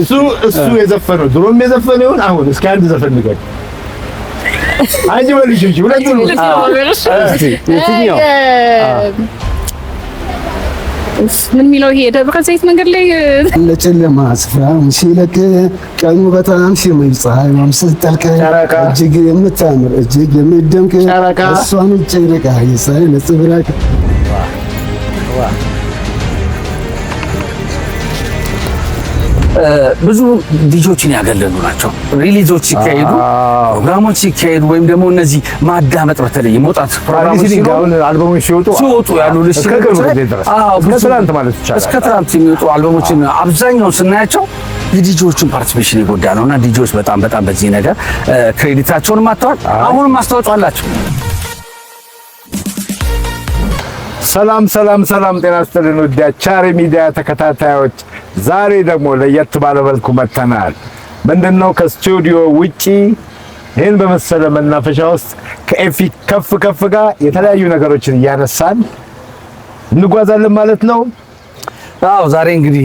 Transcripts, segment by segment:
እሱ የዘፈነው ድሮም የዘፈነው ይሁን አሁን እስኪ አንድ ዘፈን ንገሪኝ። አንቺ መልሽ እንጂ ሁለቱን። የትኛው? ምን የሚለው ይሄ ደብረ ዘይት መንገድ ላይ? ለጨለማ ስፍራውን ሲለቅ፣ ቀኑ በጣም ሲመሽ፣ ፀሐይዋም ስትጠልቅ፣ ጨረቃ። እጅግ የምታምር እጅግ የምትደምቅ ጨረቃ። እሷን ጨረቃ የፀሐይ ነጸብራቅ። ብዙ ዲጆችን ያገለሉ ናቸው። Release ኦች ሲካሄዱ፣ ፕሮግራሞች ሲካሄዱ ወይም ደግሞ እነዚህ ማዳመጥ በተለይ መውጣት ፕሮግራሞች listening ሲኖሩ አሁን አልበሞች ሲወጡ ሲወጡ ያሉ እስከ ቅርብ ጊዜ ድረስ፣ እስከ ትናንት ማለት ይቻላል። እስከ ትናንት የሚወጡ አልበሞችን አብዛኛውን ስናያቸው የዲጂዎችን participation የጎዳ ነው እና ዲጂዎች በጣም በጣም በዚህ ነገር credit ኣቸውንም አጥተዋል። አሁንም አስተዋጽኦ አላቸው። ሰላም ሰላም ሰላም፣ ጤና ይስጥልን ውድ የአቻሬ ሚዲያ ተከታታዮች፣ ዛሬ ደግሞ ለየት ባለ መልኩ መጥተናል። ምንድነው፣ ከስቱዲዮ ውጪ ይህን በመሰለ መናፈሻ ውስጥ ከኤፊ ከፍ ከፍ ጋር የተለያዩ ነገሮችን እያነሳን እንጓዛለን ማለት ነው። አዎ፣ ዛሬ እንግዲህ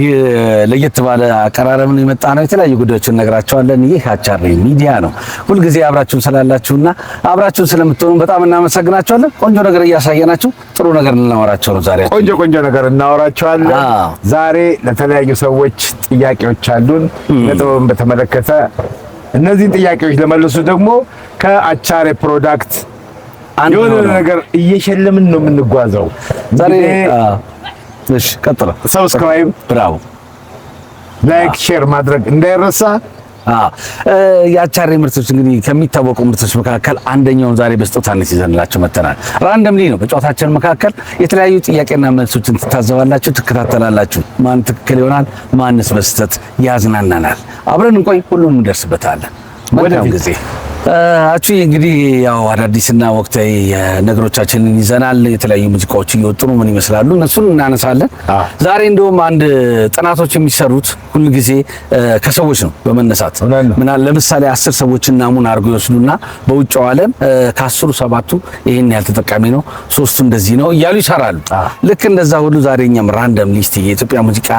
ለየት ባለ አቀራረብ ነው የመጣ ነው። የተለያዩ ጉዳዮችን እነግራቸዋለን። ይህ አቻሬ ሚዲያ ነው። ሁልጊዜ አብራችሁን ስላላችሁና አብራችሁን ስለምትሆኑ በጣም እናመሰግናቸዋለን። ቆንጆ ነገር እያሳየናችሁ ጥሩ ነገር ልናወራቸው ነው ዛሬ። ቆንጆ ቆንጆ ነገር እናወራቸዋለን። ዛሬ ለተለያዩ ሰዎች ጥያቄዎች አሉን ነጥብን በተመለከተ። እነዚህን ጥያቄዎች ለመልሱ ደግሞ ከአቻሬ ፕሮዳክት አንድ የሆነ ነው። ነገር እየሸለምን ነው የምንጓዘው። ዛሬ እንግዲህ እሺ፣ ቀጥለ። Subscribe፣ Bravo። Like፣ share ማድረግ እንዳይረሳ። አዎ፣ የአቻሬ ምርቶች እንግዲህ ከሚታወቁ ምርቶች መካከል አንደኛውን ዛሬ በስጦታነት ይዘንላቸው መጥተናል። Randomly ነው። በጨዋታችን መካከል የተለያዩ ጥያቄና መልሶችን ትታዘባላችሁ፣ ትከታተላላችሁ። ማን ትክክል ይሆናል፣ ማንስ በስህተት ያዝናናናል። አብረን እንቆይ፣ ሁሉንም እንደርስበታለን። መልካም ወደፊት። ጊዜ። አቹ፣ እንግዲህ ያው አዳዲስና ወቅታዊ ነገሮቻችንን ይዘናል። የተለያዩ ሙዚቃዎች እየወጡ ነው። ምን ይመስላሉ? እነሱን እናነሳለን። ዛሬ እንደውም አንድ ጥናቶች የሚሰሩት ሁል ጊዜ ከሰዎች ነው በመነሳት። እውነት ነው። ምናል ለምሳሌ 10 ሰዎችን ናሙና አድርገው ይወስዱና በውጭው ዓለም ከ10ሩ ሰባቱ ይህን ያህል ተጠቃሚ ነው፣ ሶስቱ እንደዚህ ነው እያሉ ይሰራሉ። ልክ እንደዛ ሁሉ ዛሬ እኛም random list የኢትዮጵያ ሙዚቃ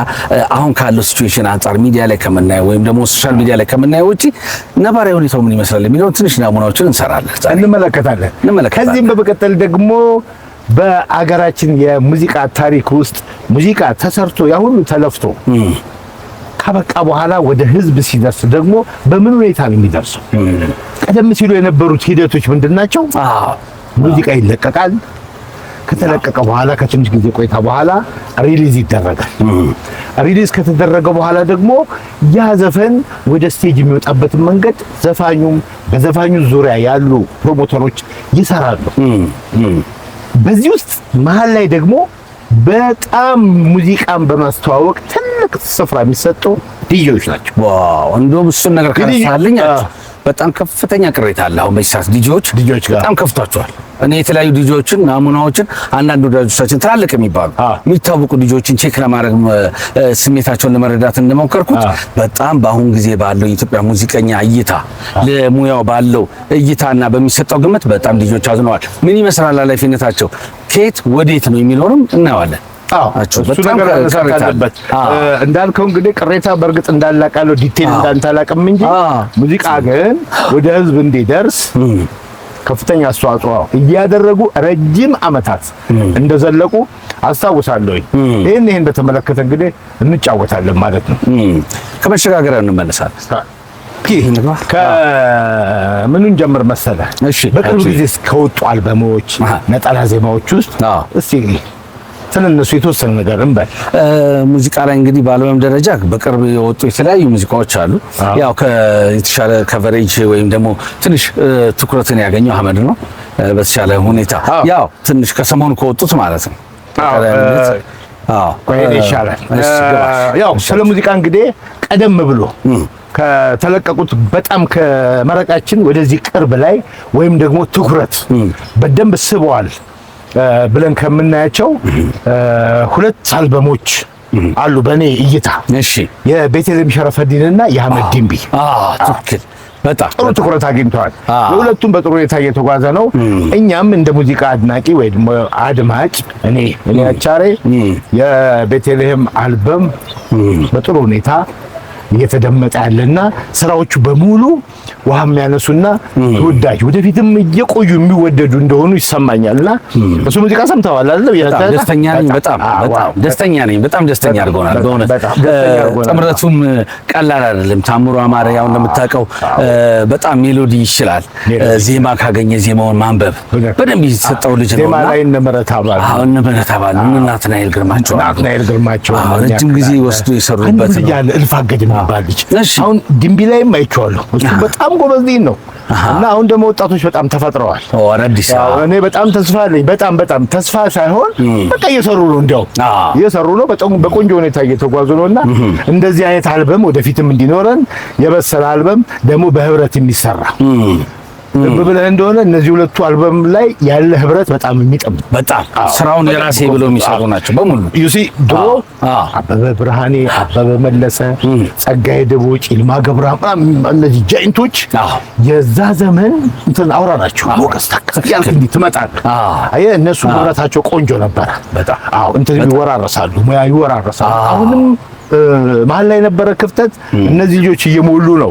አሁን ካለው situation አንጻር ሚዲያ ላይ ከምናየው ወይም ደግሞ social media ላይ ከምናየው ውጪ ነባራዊ ሁኔታው ምን ይመስላል የሚለውን ትንሽ ናሙናዎችን እንሰራለን ዛሬ። እንመለከታለን። እንመለከታለን። ከዚህም በመቀጠል ደግሞ በአገራችን የሙዚቃ ታሪክ ውስጥ ሙዚቃ ተሰርቶ ያ ሁሉ ተለፍቶ ካበቃ በኋላ ወደ ህዝብ ሲደርስ ደግሞ በምን ሁኔታ ነው የሚደርሰው? ቀደም ሲሉ የነበሩት ሂደቶች ምንድን ናቸው? ሙዚቃ ይለቀቃል። ከተለቀቀ በኋላ ከትንሽ ጊዜ ቆይታ በኋላ release ይደረጋል። Release ከተደረገ በኋላ ደግሞ ያ ዘፈን ወደ stage የሚወጣበትን መንገድ ዘፋኙም በዘፋኙ ዙሪያ ያሉ promoter ኦች ይሰራሉ። በዚህ ውስጥ መሀል ላይ ደግሞ በጣም ሙዚቃን በማስተዋወቅ ትልቅ ስፍራ የሚሰጡ ዲጄዎች ናቸው። Wow፣ እንደውም እሱን ነገር ካነሳልኝ በጣም ከፍተኛ ቅሬታ አለ። አሁን በዚህ ሰዓት ዲጄዎች ዲጄዎች ጋር በጣም ከፍቷቸዋል። እኔ የተለያዩ ዲጄዎችን ናሙናዎችን አንዳንድ ወዳጆቻችን ትላልቅ የሚባሉ የሚታወቁ ዲጄዎችን check ለማድረግ ስሜታቸውን ለመረዳት እንደሞከርኩት በጣም በአሁን ጊዜ ባለው የኢትዮጵያ ሙዚቀኛ እይታ፣ ለሙያው ባለው እይታና በሚሰጠው ግምት በጣም ዲጄዎች አዝነዋል። ምን ይመስላል፣ ኃላፊነታቸው ከየት ወዴት ነው የሚለውንም እናየዋለን። አዎ፣ አቸው እሱ በጣም ነገር መነሳት ቅሬታ አለ። አለበት። እንዳልከው እንግዲህ ቅሬታ በእርግጥ እንዳላቃለው detail እንዳንተ አላውቅም እንጂ ሙዚቃ ግን ወደ ህዝብ እንዲደርስ ከፍተኛ አስተዋጽኦ እያደረጉ ረጅም ዓመታት እንደዘለቁ አስታውሳለሁ። ይህን በተመለከተ እንግዲህ እንጫወታለን ማለት ነው። ከመሸጋገሪያው እንመለሳለን። ከምኑን ጀምር መሰለ? እሺ። በቅርብ ጊዜ ከወጡ አልበሞች፣ ነጠላ ዜማዎች ውስጥ እስቲ ስለነሱ የተወሰነ ነገር እንበል። ሙዚቃ ላይ እንግዲህ በአልበም ደረጃ በቅርብ የወጡ የተለያዩ ሙዚቃዎች አሉ። ያው የተሻለ coverage ወይም ደግሞ ትንሽ ትኩረትን ያገኘው አህመድ ነው። በተሻለ ሁኔታ ያው ትንሽ ከሰሞኑ ከወጡት ማለት ነው። አዎ። ቆይ፣ እኔ ይሻላል። እሺ፣ ግባ። ያው ስለ ሙዚቃ እንግዲህ ቀደም ብሎ ከተለቀቁት በጣም ከመረቃችን ወደዚህ ቅርብ ላይ ወይም ደግሞ ትኩረት በደንብ ስበዋል ብለን ከምናያቸው ሁለት አልበሞች አሉ በእኔ እይታ። የቤተልሔም ሸረፈዲንና የአህመድ ዲንቢ። አዎ፣ ትክክል። በጣም ጥሩ ትኩረት አግኝተዋል። የሁለቱም በጥሩ ሁኔታ እየተጓዘ ነው። እኛም እንደ ሙዚቃ አድናቂ ወይ ደግሞ አድማጭ እኔ አቻሬ የቤተልሔም አልበም በጥሩ ሁኔታ እየተደመጠ ያለና ስራዎቹ በሙሉ ውሃ የሚያነሱና ተወዳጅ ወደፊትም እየቆዩ የሚወደዱ እንደሆኑ ይሰማኛልና እሱ ሙዚቃ ሰምተዋል አይደል? በጣም ደስተኛ ነኝ። በጣም በጣም ደስተኛ ነኝ። በጣም ደስተኛ አድርጎናል። በእውነት ጥምረቱም ቀላል አይደለም። ታምሩ አማረ ያው እንደምታውቀው በጣም melody ይችላል። ዜማ ካገኘ ዜማውን ማንበብ በደንብ ይሰጠው ልጅ ነው። ዜማ ላይ እነ ምህረት አባል እነ ምህረት አባል እነ ናትናኤል ግርማቸው ናትናኤል ግርማቸው ረጅም ጊዜ ወስዶ የሰሩበት ነው። ያለ እልፍ አገድ የሚባል ልጅ አሁን ድንቢ ላይም አይቼዋለሁ። እሱ በጣም ጎበዝ ልጅ ነው እና አሁን ደግሞ ወጣቶች በጣም ተፈጥረዋል። አዳዲስ እኔ በጣም ተስፋ አለኝ። በጣም በጣም ተስፋ ሳይሆን በቃ እየሰሩ ነው፣ እንዲያው እየሰሩ ነው። በጣም በቆንጆ ሁኔታ እየተጓዙ ነውና እንደዚህ አይነት አልበም ወደፊትም እንዲኖረን የበሰለ አልበም ደግሞ በህብረት የሚሰራ ልብ ብለህ እንደሆነ እነዚህ ሁለቱ አልበም ላይ ያለ ህብረት በጣም የሚጠም በጣም ስራውን የራሴ ብሎ የሚሰሩ ናቸው በሙሉ። You see ድሮ አበበ ብርሃኔ፣ አበበ መለሰ፣ ጸጋዬ ደቦጭ፣ ይልማ ገብረአብ እነዚህ giant ኦች የዛ ዘመን እንትን አውራ ናቸው። ሞገስ ታከለ ያልክ እንዲህ ትመጣለህ። አየህ እነሱ ህብረታቸው ቆንጆ ነበረ። በጣም አዎ እንትን ይወራረሳሉ፣ ሙያ ይወራረሳሉ። አሁንም መሀል ላይ የነበረ ክፍተት እነዚህ ልጆች እየሞሉ ነው።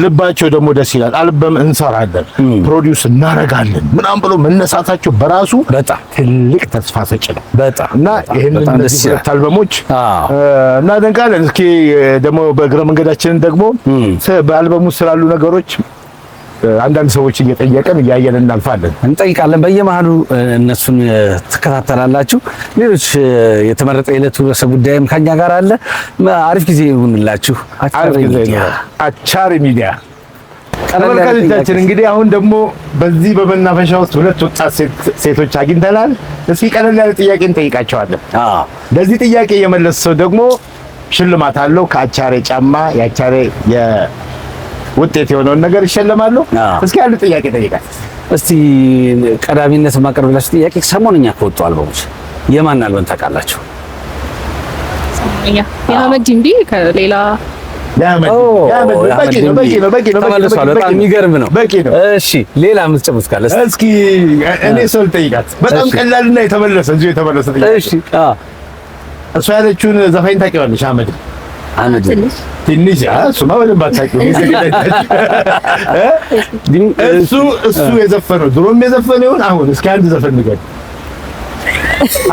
ልባቸው ደግሞ ደስ ይላል። አልበም እንሰራለን፣ produce እናረጋለን ምናምን ብሎ መነሳታቸው በራሱ በጣም ትልቅ ተስፋ ሰጭ ነው። በጣም እና ይሄንን እነዚህ ሁለት አልበሞች እናደንቃለን። እስኪ ደግሞ በእግረ መንገዳችንን ደግሞ በአልበሙ ስላሉ ነገሮች አንዳንድ ሰዎች እየጠየቅን እያየን እናልፋለን፣ እንጠይቃለን። በየመሃሉ እነሱን ትከታተላላችሁ። ሌሎች የተመረጠ የዕለቱ ርዕሰ ጉዳይም ከኛ ጋር አለ። አሪፍ ጊዜ ይሁንላችሁ። አቻሪ ሚዲያ ተመልካቾቻችን፣ እንግዲህ አሁን ደግሞ በዚህ በመናፈሻ ውስጥ ሁለት ወጣት ሴቶች አግኝተናል። እስኪ ቀለል ያለ ጥያቄ እንጠይቃቸዋለን። ለዚህ ጥያቄ የመለሰ ሰው ደግሞ ሽልማት አለው። ከአቻሬ ጫማ የአቻሬ ውጤት የሆነውን ነገር ይሸለማሉ። እስኪ አንድ ጥያቄ ጠይቃት እስቲ። ቀዳሚነት የማቀርብላችሁ ጥያቄ ሰሞንኛ ከወጡ አልበሞች የማን አልበም ታውቃላችሁ? ሰሞንኛ የአህመድ ዲንቢ ከሌላ ተመልሷል። በጣም የሚገርም ነው። በቂ ነው። እሺ ሌላ የምትጨምሩት ካለ እስኪ እኔ ሰው ልጠይቃት። በጣም ቀላልና የተመለሰ እዚሁ የተመለሰ ጥያቄ። እሺ እሷ ያለችውን ዘፋኝ ታውቂዋለሽ? አህመድ አህመድ ትንሽ እሱማ በደንብ አታውቂውም። እሱ እሱ የዘፈነው ድሮም የዘፈነው ይሁን አሁን እስኪ አንድ ዘፈን ንገሪኝ።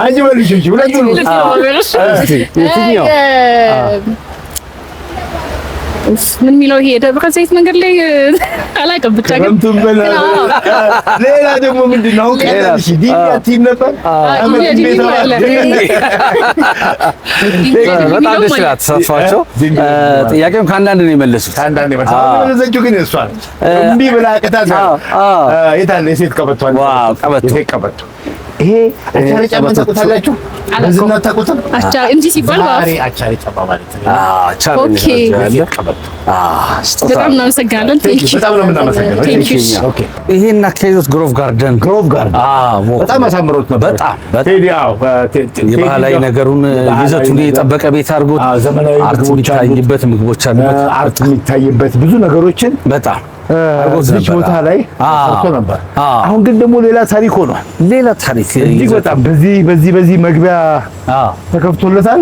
አንቺ መልሽ እንጂ ሁለቱን። የትኛው ምን የሚለው ይሄ ደብረ ዘይት መንገድ ላይ አላውቅም፣ ብቻ ግን ሌላ ደግሞ ምንድን ነው? ቀላል ዲኒ ነበር። በጣም ደስ ይላል ተሳትፏቸው። ጥያቄውን ከአንዳንድ ነው የመለሱት። ከአንዳንድ የመለሱት ግን እሷ እምቢ ብላ ቅጣት የት አለ የሴት ቀበቶ የሴት ቀበቶ ይሄ አቻሪ ጫማ ታውቁታላችሁ? በዝና ታውቁትም? አቻሪ እንጂ ሲባል ዛሬ አቻሪ ጫማ ማለት ነው። Okay። በጣም እናመሰግናለን። በጣም ነው የምናመሰግነው። Okay። ይሄን አካሄዱት ግሮቭ ጋርደን ግሮቭ ጋርደን በጣም አሳምሮት ነበር። በጣም የባህላዊ ነገሩን ይዘቱን የጠበቀ ቤት አድርጎት ዘመናዊ art የሚታይበት ምግቦች አሉበት፣ art የሚታይበት ብዙ ነገሮችን በጣም እዚህ ቦታ ላይ ሰርቶ ነበር። አሁን ግን ደግሞ ሌላ ታሪክ ሆኗል። ሌላ ታሪክ እጅግ በጣም በዚህ በዚህ በዚህ መግቢያ ተከፍቶለታል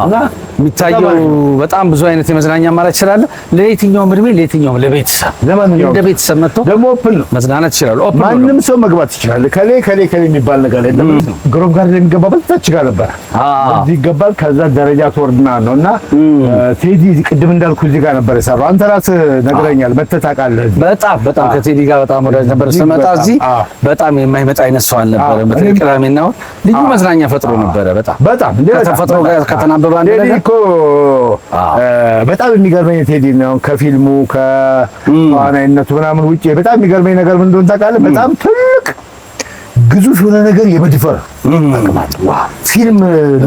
እና የሚታየው በጣም ብዙ አይነት የመዝናኛ አማራጭ ስላለ ለየትኛውም እድሜ ለየትኛውም ለቤተሰብ ለማንኛውም እንደ ቤተሰብ መጥቶ ደግሞ open ነው፣ መዝናናት ይችላሉ። open ማንም ሰው መግባት ይችላል። ከሌ ከሌ ከሌ የሚባል ነገር የለም። ግሮቭ ጋርደን የሚገባበት ታች ጋር ነበር። እዚህ ይገባል። ከዛ ደረጃ ትወርድና ነው እና ቴዲ ቅድም እንዳልኩ እዚህ ጋር ነበር የሰራው። አንተ ራስህ ነግረኛል፣ መተህ ታውቃለህ። በጣም በጣም ከቴዲ ጋር በጣም ወዳጅ ነበር። ስመጣ እዚህ በጣም የማይመጣ አይነት ሰው አልነበረም። በተለይ ቅዳሜና እሑድ ልዩ መዝናኛ ፈጥሮ ነበረ። በጣም በጣም ከተፈጥሮ ጋር ከተናበበ አንድ ቴዲ ነገር እኮ በጣም የሚገርመኝ ቴዲ ነው። ከፊልሙ ከተዋናይነቱ ምናምን ውጪ በጣም የሚገርመኝ ነገር ምን እንደሆነ ታውቃለህ? በጣም ትልቅ ግዙፍ የሆነ ነገር የመድፈር አቅም አለው። ፊልም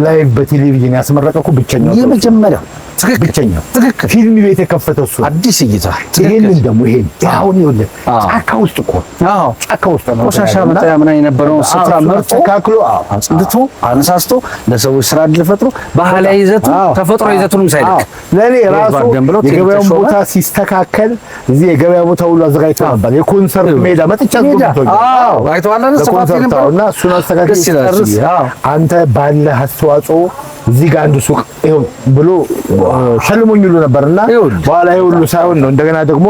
ላይ በቴሌቪዥን ያስመረቀ እኮ ብቸኛው ሰው የመጀመሪያው ትክክል ብቸኛው ትክክል ፊልም ቤት የከፈተው እሱ አዲስ እይታ ይሄንን ደግሞ ይሄን አሁን ይኸውልህ ጫካ ውስጥ እኮ ጫካ ውስጥ ነው ቆሻሻ መጣያ ምናምን የነበረውን ስፍራ መርጦ አስተካክሎ አጽድቶ አነሳስቶ ለሰዎች ስራ እድል ፈጥሮ ባህላዊ ይዘቱ ተፈጥሮ ይዘቱንም ሳይለቅ ለኔ ራሱ የገበያውን ቦታ ሲስተካከል እዚህ የገበያ ቦታ ሁሉ አዘጋጅቶ ነበር። የኮንሰርት ሜዳ መጥቻ አስጎብኝቶኛል። አዎ አይተዋል አይደል? ስፋት የነበረው እና እሱን አስተካክል ሲጨርስ አንተ ባለህ አስተዋጽኦ እዚህ ጋር አንድ ሱቅ ይኸው ብሎ ሸልሞኝ ሁሉ ነበርና በኋላ ይሄ ሁሉ ሳይሆን ነው እንደገና ደግሞ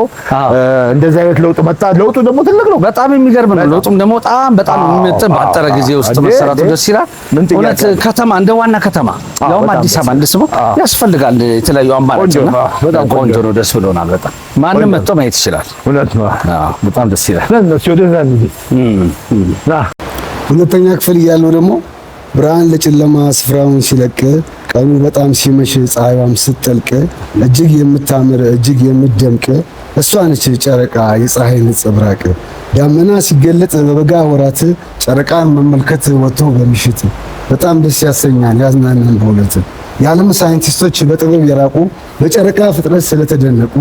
እንደዚህ አይነት ለውጥ መጣ። ለውጡ ደግሞ ትልቅ ነው። በጣም የሚገርም ነው። ለውጡም ደግሞ በጣም በጣም የሚመጥን ባጠረ ጊዜ ውስጥ መሰራቱ ደስ ይላል። እውነት ከተማ እንደ ዋና ከተማ ያውም አዲስ አበባ እንደ ስሙ ያስፈልጋል የተለያዩ አማራጭና በጣም ቆንጆ ነው። ደስ ብሎናል በጣም ማንም መጥቶ ማየት ይችላል። እውነት ነው። አዎ በጣም ደስ ይላል። ሁለተኛ ክፍል እያለሁ ደግሞ ብርሃን ለጨለማ ስፍራውን ሲለቅ ቀኑ በጣም ሲመሽ ፀሐይዋም ስትጠልቅ እጅግ የምታምር እጅግ የምትደምቅ እሷ ነች ጨረቃ የፀሐይ ነጸብራቅ። ዳመና ሲገለጥ በበጋ ወራት ጨረቃን መመልከት ወጥቶ በምሽት በጣም ደስ ያሰኛል ያዝናናል በእውነት። የዓለም ሳይንቲስቶች በጥበብ የራቁ በጨረቃ ፍጥነት ስለተደነቁ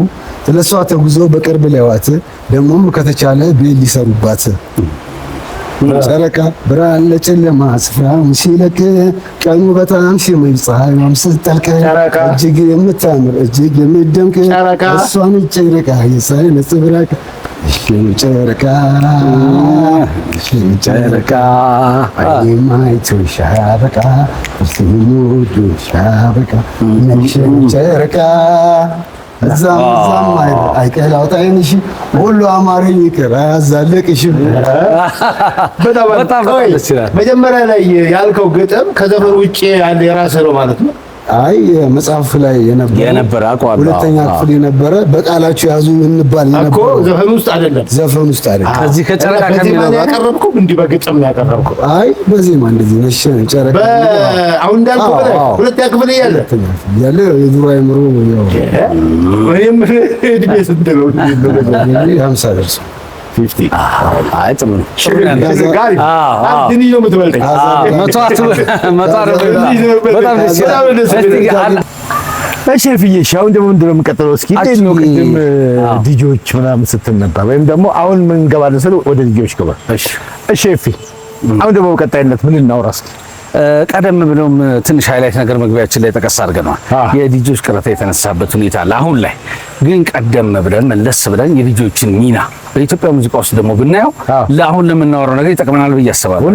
ስለሷ ተጉዘው በቅርብ ሊያዋት ደግሞም ከተቻለ ቤት ሊሰሩባት። ጨረቃ ብርሃን ለጨለማ ስፍራውን ሲለቅ ቀኑ በጣም ሲመሽ ፀሐይዋም ስትጠልቅ እጅግ የምታምር እጅግ የምትደምቅ እሷን ጨረቃ የፀሐይ ነጸብራቅ። ጨረቃ ጨረቃ አይኔማ አይቶሽ አያበቃ ወዶሽ አያበቃ ነሽ ጨረቃ እዛም እዛም አይቀላው ጣይንሽ ሁሉ አማረኝ ይቅር አያዛልቅሽም። በጣም በጣም ደስ ይላል። መጀመሪያ ላይ ያልከው ግጥም ከዘፈን ውጭ ያለ የራስህ ነው ማለት ነው? አይ መጽሐፍ ላይ የነበረ ሁለተኛ ክፍል የነበረ በቃላችሁ ያዙ እንባል የነበረ እኮ ዘፈን ውስጥ አይደለም። ዘፈን ውስጥ አይደለም። ከዚህ ከጨረቃ ከሚለው ጋር ያቀረብከው እንዲህ በግጥም ነው ያቀረብከው? አይ በዜማ እንደዚህ ነሽ ጨረቃ። አሁን እንዳልከው ሁለተኛ ክፍል እያለ ያለ የድሮ አይምሮ ያው እኔም እድሜ ስንት ነው? 50 ደርሶ አይ ጥሩ ነው። እሺ ፍዬ፣ አሁን ደግሞ ምንድን ነው የምንቀጥለው? እስኪ እንዴት ነው ቅድም ዲጂዎች ምናምን ስትል ነበር፣ ወይም ደግሞ አሁን ምን እንገባለን ስል ወደ ዲጂዎች ገባ። እሺ እፊ፣ አሁን ደግሞ በቀጣይነት ምን እናውራ እስኪ? ቀደም ብሎም ትንሽ highlight ነገር መግቢያችን ላይ ጠቀስ አድርገነዋል። የዲጂዎች ቅሬታ የተነሳበት ሁኔታ አለ። አሁን ላይ ግን ቀደም ብለን መለስ ብለን የዲጂዎችን ሚና በኢትዮጵያ ሙዚቃ ውስጥ ደግሞ ብናየው ለአሁን ለምናወራው ነገር ይጠቅመናል ብዬ አስባለሁ።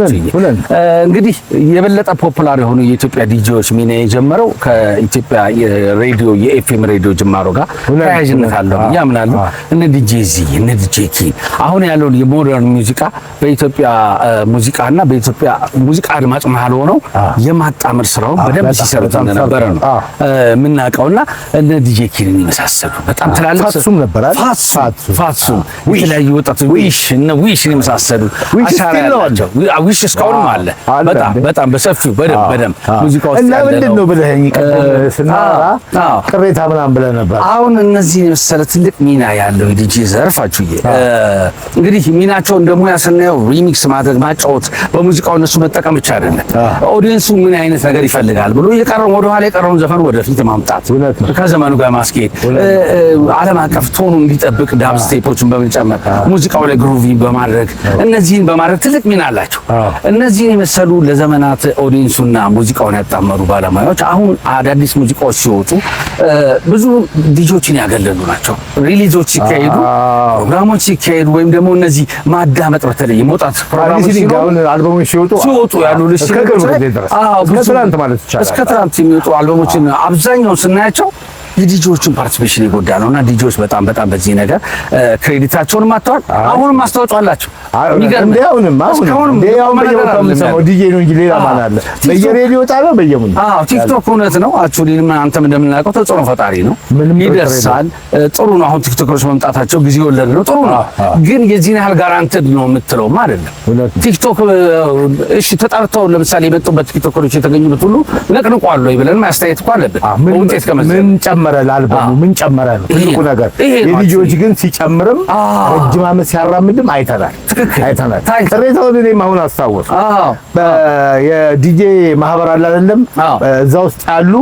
እንግዲህ የበለጠ popular የሆኑ የኢትዮጵያ ዲጂዎች ሚና የጀመረው ከኢትዮጵያ ሬዲዮ የኤፍኤም ሬዲዮ ጅማሮ ጋር ተያያዥነት አለው ብዬ አምናለሁ። እነ ዲጄ ዚ እነ ዲጄ ኪን አሁን ያለውን የ modern ሙዚቃ በኢትዮጵያ ሙዚቃና በኢትዮጵያ ሙዚቃ አድማጭ መሀል ሆነው የማጣመር ስራውን በደንብ ሲሰሩት እንደነበረ ነው የምናውቀውና እነ ዲጄ ኪንን የመሳሰሉ በጣም ትላልቅ ፋትሱም ነበር አይደል? ፋትሱም የተለያዩ ወጣቶች ዊሽ እነ ዊሽን የመሳሰሉ አሻራ ያላቸው ዊሽ እስካሁንም አለ። በጣም በጣም በሰፊው በደንብ በደንብ ሙዚቃ ውስጥ እና ምንድን ነው ብለኸኝ ቅድም ስናወራ ቅሬታ ምናምን ብለህ ነበር። አሁን እነዚህ የመሰለ ትልቅ ሚና ያለው የዲጄ ዘርፍ አቹዬ እንግዲህ ሚናቸውን ደግሞ ስናየው remix ማድረግ ማጫወት፣ በሙዚቃው እነሱ መጠቀም ብቻ አይደለም፣ audience ኡ ምን አይነት ነገር ይፈልጋል ብሎ የቀረውን ወደኋላ የቀረውን ዘፈን ወደፊት ማምጣት፣ ከዘመኑ ጋር ማስኬድ፣ ዓለም አቀፍ tone ኡ እንዲጠብቅ dubstep ኦችን በመጨመር ሙዚቃው ላይ groovy በማድረግ እነዚህን በማድረግ ትልቅ ሚና አላቸው። እነዚህን የመሰሉ ለዘመናት audience ኡና ሙዚቃውን ያጣመሩ ባለሙያዎች አሁን አዳዲስ ሙዚቃዎች ሲወጡ ብዙ ዲጆችን ያገለሉ ናቸው። release ኦች ሲካሄዱ፣ ፕሮግራሞች ሲካሄዱ ወይም ደግሞ እነዚህ ማዳመጥ በተለይ መውጣት ፕሮግራሞች ሲወጡ ያሉ እስከ ትናንት ማለት ይቻላል እስከ ትናንት የሚወጡ አልበሞችን አብዛኛውን ስናያቸው የዲጂዎችን participation የጎዳ ነውና ዲጂዎች በጣም በጣም በዚህ ነገር credit ኣቸውንም አጥተዋል። አሁንም አስተዋጽኦ አላቸው። የሚገርም ዲጄ ነው እንጂ ሌላ ማን አለ? በየሬዲዮ ጣቢያው በየምኑ። አዎ ቲክቶክ እውነት ነው። actually አንተም እንደምናውቀው ተጽዕኖ ፈጣሪ ነው፣ ይደርሳል። ጥሩ ነው። አሁን ቲክቶከሮች መምጣታቸው ጊዜ ወለድ ነው፣ ጥሩ ነው። ግን የዚህን ያህል guaranteed ነው የምትለውም አይደለም። ቲክቶክ እሺ ተጠርተው ለምሳሌ የመጡበት ቲክቶከሮች የተገኙበት ሁሉ ነቅንቋል ወይ ብለን ማስተያየት እኮ አለብን። ውጤት ከመዘ ምን ጨመረ ለአልበሙ ምን ጨመረ ነው ትልቁ ነገር። የልጆች ግን ሲጨምርም ረጅም ዓመት ሲያራምድም አይተናል አይተናል። ቅሬታውን እኔም አሁን አስታወስኩ። የዲጄ ማህበር አለ አይደለም? እዛ ውስጥ ያሉ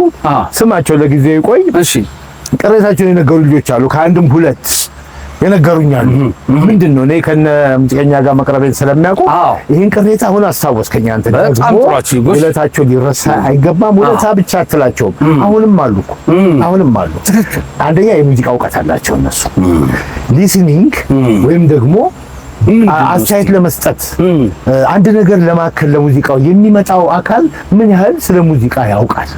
ስማቸው ለጊዜው ይቆይ፣ ቅሬታቸውን የነገሩ ልጆች አሉ። ከአንድም ሁለት የነገሩኛሉ። ምንድን ነው እኔ ከነ ሙዚቀኛ ጋር መቅረቤን ስለሚያውቁ ይህን ቅሬታ አሁን አስታወስከኝ አንተ። ደግሞ ውለታቸው ሊረሳ አይገባም። ውለታ ብቻ አትላቸውም። አሁንም አሉ እኮ አሁንም አሉ። አንደኛ የሙዚቃ እውቀት አላቸው እነሱ። listening ወይም ደግሞ አስተያየት ለመስጠት፣ አንድ ነገር ለማከል ለሙዚቃው የሚመጣው አካል ምን ያህል ስለ ሙዚቃ ያውቃል?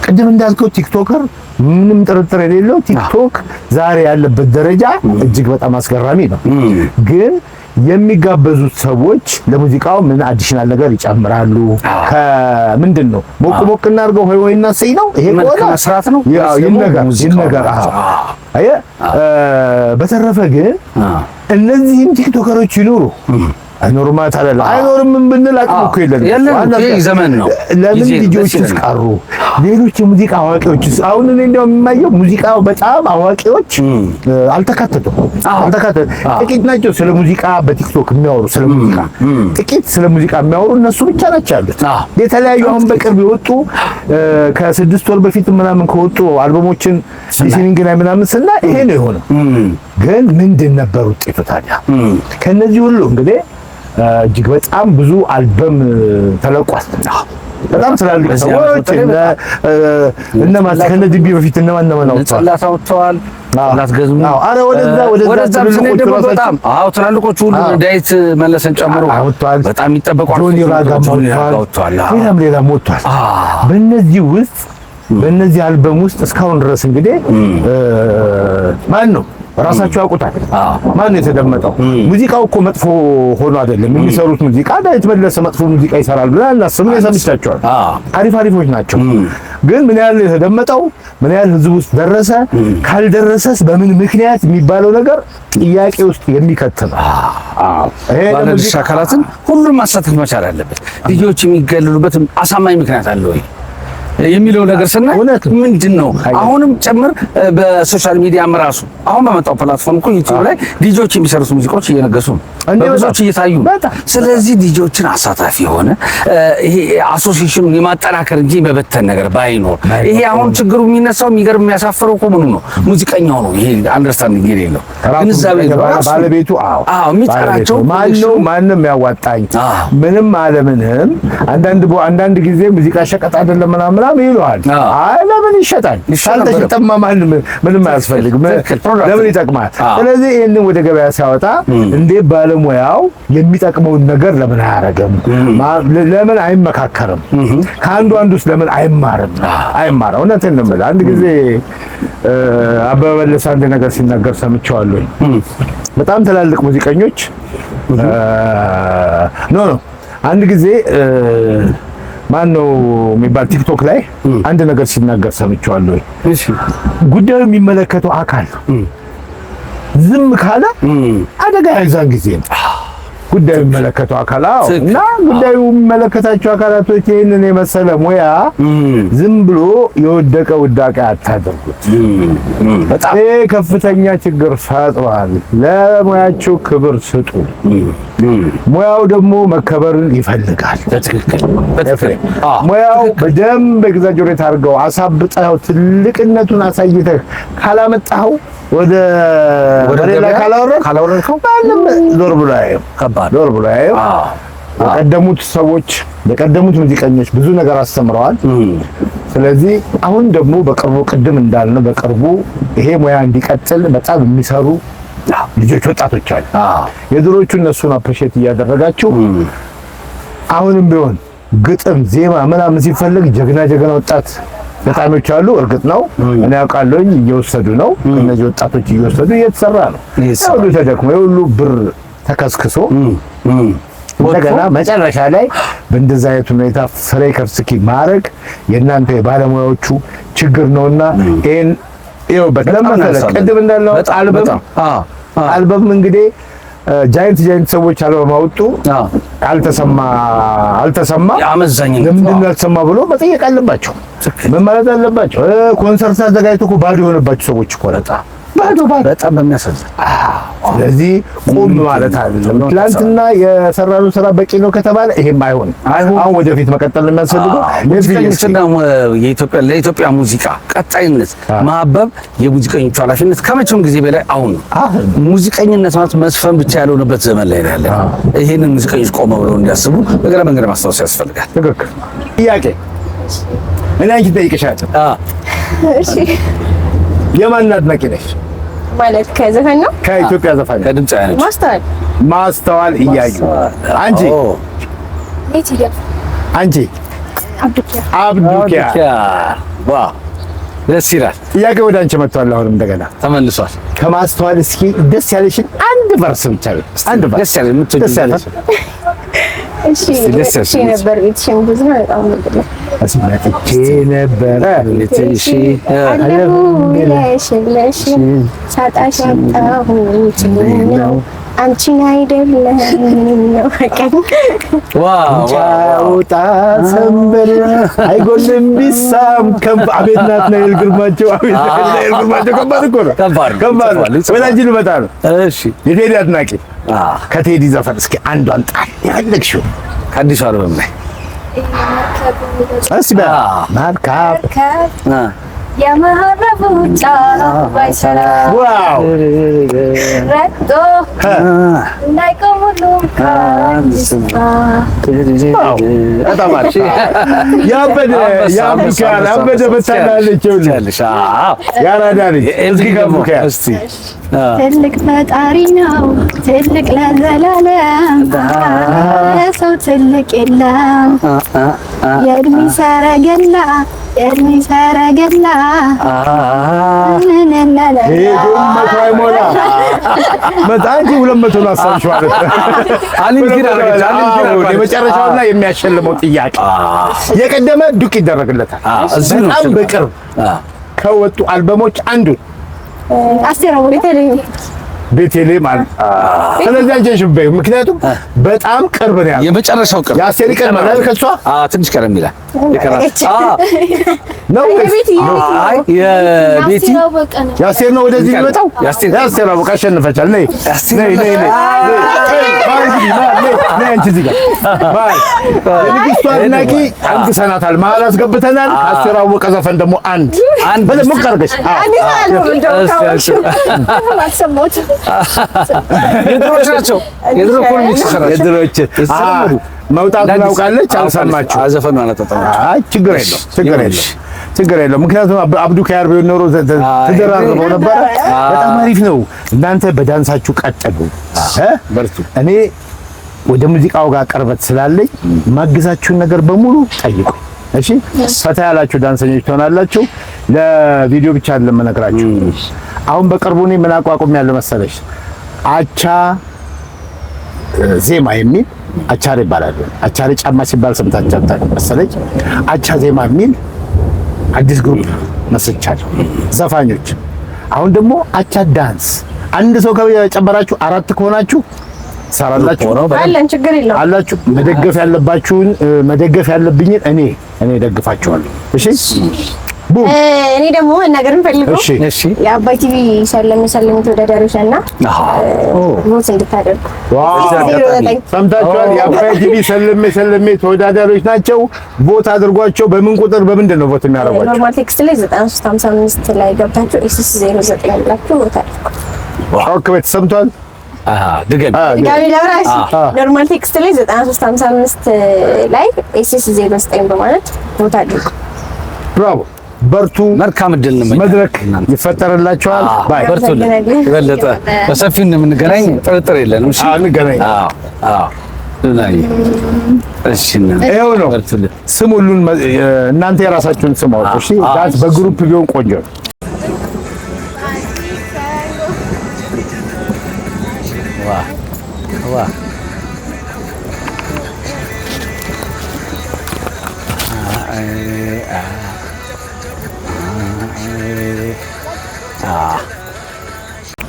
ቅድም እንዳልከው TikToker፣ ምንም ጥርጥር የሌለው ቲክቶክ ዛሬ ያለበት ደረጃ እጅግ በጣም አስገራሚ ነው። ግን የሚጋበዙት ሰዎች ለሙዚቃው ምን additional ነገር ይጨምራሉ? ከምንድን ነው ሞቅ ሞቅ እናድርገው ሆይ ወይ እናሰኝ ነው? ይሄ ከሆነ መስራት ነው። ያው ይነገር ይነገር። አየህ፣ በተረፈ ግን እነዚህም TikToker ኦች ይኑሩ አይኖርም ማለት አይደለም። አይኖርም ብንል አቅም እኮ የለንም። ዘመን ነው። ለምን ልጆችስ ቀሩ? ሌሎች የሙዚቃ አዋቂዎችስ? አሁን እኔ እንደውም የማየው ሙዚቃው በጣም አዋቂዎች አልተካተቱም። አልተካተቱም። ጥቂት ናቸው ስለ ሙዚቃ በቲክቶክ የሚያወሩ። ስለ ሙዚቃ ጥቂት፣ ስለ ሙዚቃ የሚያወሩ እነሱ ብቻ ናቸው ያሉት። የተለያዩ አሁን በቅርብ የወጡ፣ ከ6 ወር በፊት ምናምን ከወጡ አልበሞችን listening ላይ ምናምን ስናይ ይሄ ነው የሆነው። ግን ምንድን ነበር ውጤቱ ታዲያ? ከነዚህ ሁሉ እንግዲህ እጅግ በጣም ብዙ አልበም ተለቋል። በጣም ትላልቅ ሰዎች እነማን ከነ ድቢ በፊት እነማን እነማን አውጥተዋል? ጽላት አውጥተዋል። ጽላት ገዝሙ። አረ ወደዛ ወደዛ ትልልቆቹ በጣም፣ አዎ፣ ትላልቆቹ ሁሉ ዳዊት መለሰን ጨምሮ አውጥተዋል። በጣም የሚጠበቁ ጆኒ ራጋ አውጥተዋል። ሌላም ሌላም ወጥቷል። በእነዚህ ውስጥ፣ በእነዚህ አልበም ውስጥ እስካሁን ድረስ እንግዲህ ማን ነው፣ ራሳቸው ያውቁታል። ማን ነው የተደመጠው? ሙዚቃው እኮ መጥፎ ሆኖ አይደለም የሚሰሩት ሙዚቃ። ዳዊት መለሰ መጥፎ ሙዚቃ ይሰራል ብለን አናስብም። እኔ ሰምቻቸዋል። አሪፍ አሪፎች ናቸው። ግን ምን ያህል የተደመጠው፣ ምን ያህል ህዝብ ውስጥ ደረሰ፣ ካልደረሰስ በምን ምክንያት የሚባለው ነገር ጥያቄ ውስጥ የሚከት ነው። ይሄ ባለድርሻ አካላትን ሁሉም ማሳተፍ መቻል አለበት። ልጆች የሚገለሉበት አሳማኝ ምክንያት አለ ወይ የሚለው ነገር ስናይ ምንድን ነው፣ አሁንም ጭምር በ social media ም ራሱ አሁን በመጣው platform እኮ ዩቲዩብ ላይ ዲጆች የሚሰሩት ሙዚቃዎች እየነገሱ ነው፣ በብዙዎች እየታዩ። ስለዚህ ዲጆችን አሳታፊ የሆነ ይሄ association ኑን የማጠናከር እንጂ መበተን ነገር ባይኖር። ይሄ አሁን ችግሩ የሚነሳው፣ የሚገርም የሚያሳፍረው እኮ ምኑ ነው? ሙዚቀኛው ነው። ይሄ understanding የሌለው፣ ግንዛቤ ባለቤቱ። አዎ፣ የሚጠራቸው ማነው? ማንም ያዋጣኝ ምንም አለምንም አንዳንድ አንዳንድ ጊዜ ሙዚቃ ሸቀጥ አይደለም ምናምን ምናምን ይለዋል። አይ ለምን ይሸጣል? ካልተሸጠማ ማንም ምንም አያስፈልግም። ለምን ይጠቅማል? ስለዚህ ይሄንን ወደ ገበያ ሲያወጣ እንዴ ባለሙያው የሚጠቅመውን ነገር ለምን አያረግም? ለምን አይመካከርም? ከአንዱ አንዱ ውስጥ ለምን አይማርም? አይማርም። እውነቴን ነው የምልህ። አንድ ጊዜ አበበ መለሰ አንድ ነገር ሲናገር ሰምቼዋለሁ። በጣም ትላልቅ ሙዚቀኞች፣ no no፣ አንድ ጊዜ ማን ነው የሚባል ቲክቶክ ላይ አንድ ነገር ሲናገር ሰምቼዋለሁ። ጉዳዩ የሚመለከተው አካል ዝም ካለ አደጋ የዛን ጊዜ ነው። ጉዳዩ የሚመለከተው አካል፣ አዎ። እና ጉዳዩ የሚመለከታቸው አካላቶች ይህንን የመሰለ ሙያ ዝም ብሎ የወደቀ ውዳቄ አታደርጉት። በጣም ይህ ከፍተኛ ችግር ፈጥሯል። ለሙያቸው ክብር ስጡ። ሙያው ደግሞ መከበርን ይፈልጋል። በትክክል በትክክል። ሙያው በደንብ exaggerate አድርገው አሳብጠኸው ትልቅነቱን አሳይተህ ካላመጣኸው፣ ወደ ሌላ ካላወረድከው ማንም ዞር ብሎ አያየም። ከባድ። ዞር ብሎ አያየም። የቀደሙት ሰዎች፣ የቀደሙት ሙዚቀኞች ብዙ ነገር አስተምረዋል። ስለዚህ አሁን ደግሞ በቅርቡ፣ ቅድም እንዳልነው፣ በቅርቡ ይሄ ሙያ እንዲቀጥል በጣም የሚሰሩ ልጆች፣ ወጣቶች አሉ። የድሮቹ እነሱን appreciate እያደረጋችሁ አሁንም ቢሆን ግጥም፣ ዜማ ምናምን ሲፈልግ ጀግና ጀግና ወጣት ገጣሚዎች አሉ። እርግጥ ነው እኔ ያውቃለሁኝ፣ እየወሰዱ ነው። እነዚህ ወጣቶች እየወሰዱ እየተሰራ ነው። ሁሉ ተደክሞ የሁሉ ብር ተከስክሶ እንደገና መጨረሻ ላይ በእንደዛ አይነት ሁኔታ ፍሬ ከርስኪ ማድረግ የእናንተ የባለሙያዎቹ ችግር ነውና ይሄን ይኸውበት። ለመሰለህ ቅድም እንዳልነው አልበም አልበም እንግዲህ giant giant ሰዎች አልበም አወጡ፣ አልተሰማ አልተሰማ። አመዛኝነት ለምንድን ነው ያልተሰማ ብሎ መጠየቅ አለባቸው። ምን ማለት አለባቸው? ኮንሰርት አዘጋጅቶ እኮ ባዶ የሆነባቸው ሰዎች እኮ ባዶ ባዶ። በጣም በሚያሳዝን። ስለዚህ ቆም ማለት አይደለም። ትላንትና የሰራነው ስራ በቂ ነው ከተባለ ይሄም አይሆንም። አሁን ወደፊት መቀጠል ነው የሚያስፈልገው። ሙዚቀኞችና የኢትዮጵያ ለኢትዮጵያ ሙዚቃ ቀጣይነት ማበብ የሙዚቀኞቹ ኃላፊነት ከመቼውም ጊዜ በላይ አሁን ነው። ሙዚቀኝነት ማለት መስፈን ብቻ ያልሆነበት ዘመን ላይ ነው ያለ። ይሄንን ሙዚቀኞች ቆመ ብለው እንዲያስቡ እግረ መንገድ ማስታወስ ያስፈልጋል። ትክክል። ጥያቄ እኔ አንቺ ጠይቅሻለሁ። እሺ። የማን አድናቂ ነሽ? ማለት ከዘፈን ነው። ከኢትዮጵያ ዘፋኝ ከድምፃውያኖች ማስተዋል። ማስተዋል እያዩ። አንቺ? አንቺ? አብዱኪያ። Wow፣ ደስ ይላል። ጥያቄ ወደ አንቺ መጥቷል። አሁንም እንደገና ተመልሷል። ከማስተዋል እስኪ ደስ ያለሽን አንድ verse ብቻ፣ አንድ verse። ደስ ያለሽ የምትወጂው። ደስ ያለሽን። እሺ። ደስ ያለሽ። ነበር ቤትሽን ብዙ ነው በጣም ነው። መጥቼ ነበረ። ቤትሽ። አለሁ ብለሽ ብለሽ ሳጣሽ ያጣሁት ነው አንቺን አይደለም ነው በቃ። Wow! ጫውጣ ሰንበር አይጎልም ቢሳም ከንፈ አቤት ናትናኤል ግርማቸው፣ አቤት ናትናኤል ግርማቸው፣ ከባድ እኮ ነው። ከባድ ነው። ከባድ ነው። ይጽፋል። ወደ አንቺ ልመጣ ነው። እሺ። የቴዲ አድናቂ፣ ከቴዲ ዘፈን እስኪ አንዷን ጣል የፈለግሽው። ከአዲሱ አልበም ላይ። እስኪ በ መርከብ። የመሀረቡ ጫፍ ባይሰራ Wow! ረግጦ እንዳይቆም ሁሉም ከአንድ ስፍራ። በጣም አሪፍ፣ ያበደ ያብዱኪያር ያበደ በታላለች። ይኸውልህ ያራዳ ልጅ፣ እስኪ ከአብዱኪያር። እስቲ። ትልቅ ፈጣሪ ነው ትልቅ ለዘላለም፣ ለሰው ትልቅ የለም። የእድሜ ሰረገላ፣ የእድሜ ሰረገላ። ሄዶም 100 አይሞላ መጣ፣ አንቺ 200 ነው አሳብሽ ማለት ነው። Unlimited አደረገች፣ unlimited አደረገች። የመጨረሻውና የሚያሸልመው ጥያቄ፣ የቀደመ ዱቅ ይደረግለታል። እዚሁ ነው። በጣም በቅርብ ከወጡ አልበሞች አንዱ። አስቴር አወቀ። ቤተልሔም ማለት፣ ስለዚህ አንቺ ሽበይ፣ ምክንያቱም በጣም ቅርብ ነው ያለው። የመጨረሻው ቅርብ። የአስቴር ይቀድማል አይደል ከእሷ? ትንሽ ቀረም ይላል ይቀራል። ነው ወይስ? አይ፣ የቤቲ። የአስቴር ነው ወደዚህ የሚመጣው። የአስቴር። የአስቴር አወቀ አሸንፈቻል። ነይ ነይ ነይ ነይ ነይ ነይ ነይ፣ አንቺ እዚህ ጋር መሀል፣ የንግስቷ አድናቂ አንግሰናታል። መሀል አስገብተናል። ከአስቴር አወቀ ዘፈን ደግሞ አንድ አንድ። በደንብ ሞቅ አድርገሽ። አልሰማሁትም። የድሮች ናቸው። የድሮ ኮሚክስ ሰራች። የድሮች መውጣቱን አውቃለች። አልሰማችሁም። ዘፈኑ አላጣጣመችም። አይ፣ ችግር የለውም፣ ችግር የለውም፣ ችግር የለውም። ምክንያቱም አብዱ ኪያር ቢሆን ኖሮ ተደራርበው ነበረ። በጣም አሪፍ ነው። እናንተ በዳንሳችሁ ቀጥሉ እ በርቱ። እኔ ወደ ሙዚቃው ጋር ቅርበት ስላለኝ ማግዛችሁን ነገር በሙሉ ጠይቁ። እሺ፣ ፈታ ያላችሁ ዳንሰኞች ትሆናላችሁ። ለቪዲዮ ብቻ አይደለም የምነግራችሁ። አሁን በቅርቡ እኔ ምን አቋቁም ያለ መሰለሽ? አቻ ዜማ የሚል፣ አቻሬ ይባላል። አቻሬ ጫማ ሲባል ሰምታችሁ መሰለኝ። አቻ ዜማ የሚል አዲስ group መስርቻለሁ። ዘፋኞች። አሁን ደግሞ አቻ ዳንስ፣ አንድ ሰው ከጨመራችሁ አራት ከሆናችሁ ሰራላችሁ። አለን፣ ችግር የለውም። አላችሁ። መደገፍ ያለባችሁን፣ መደገፍ ያለብኝን እኔ ደግፋችኋለሁ። እሺ ቡም። እኔ ደግሞ መናገር የምፈልገው እሺ። እሺ። የአባይ ቲቪ ሰለሜ ሰለሜ ተወዳዳሪዎች እና vote እንድታደርጉ። Wow! 09። ሰምታችኋል። የአባይ ቲቪ ሰለሜ ሰለሜ ተወዳዳሪዎች ናቸው። Vote አድርጓቸው። በምን ቁጥር በምንድን ነው vote የሚያደርጓቸው? Normal text ላይ 9355 ላይ ገብታችሁ SS 09 ብላችሁ vote አድርጉ። Okay፣ ተሰምቷል። ድገሚ። ድጋሚ ላውራ? እሺ። Normal text ላይ 9355 ላይ SS 09 በማለት vote አድርጉ። Bravo፣ በርቱ። መልካም እድል እንመኛለን። መድረክ ይፈጠርላችኋል። Bye። በርቱልን። የበለጠ በሰፊው እንደምንገናኝ ጥርጥር የለንም። እሺ። አዎ፣ እንገናኝ። አዎ። ሉናዬ፣ እሺ እና ይኸው ነው። በርቱልን። ስም ሁሉን እናንተ የራሳችሁን ስም አውጡ። እሺ፣ ዳንስ በ group ቢሆን ቆንጆ ነው። ዋ!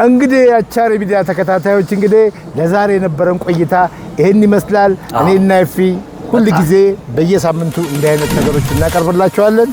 እንግዲህ የአቻሬ ሚዲያ ተከታታዮች፣ እንግዲህ ለዛሬ የነበረን ቆይታ ይህን ይመስላል። እኔና ኤፊ ሁል ጊዜ በየሳምንቱ እንዲህ አይነት ነገሮች እናቀርብላችኋለን።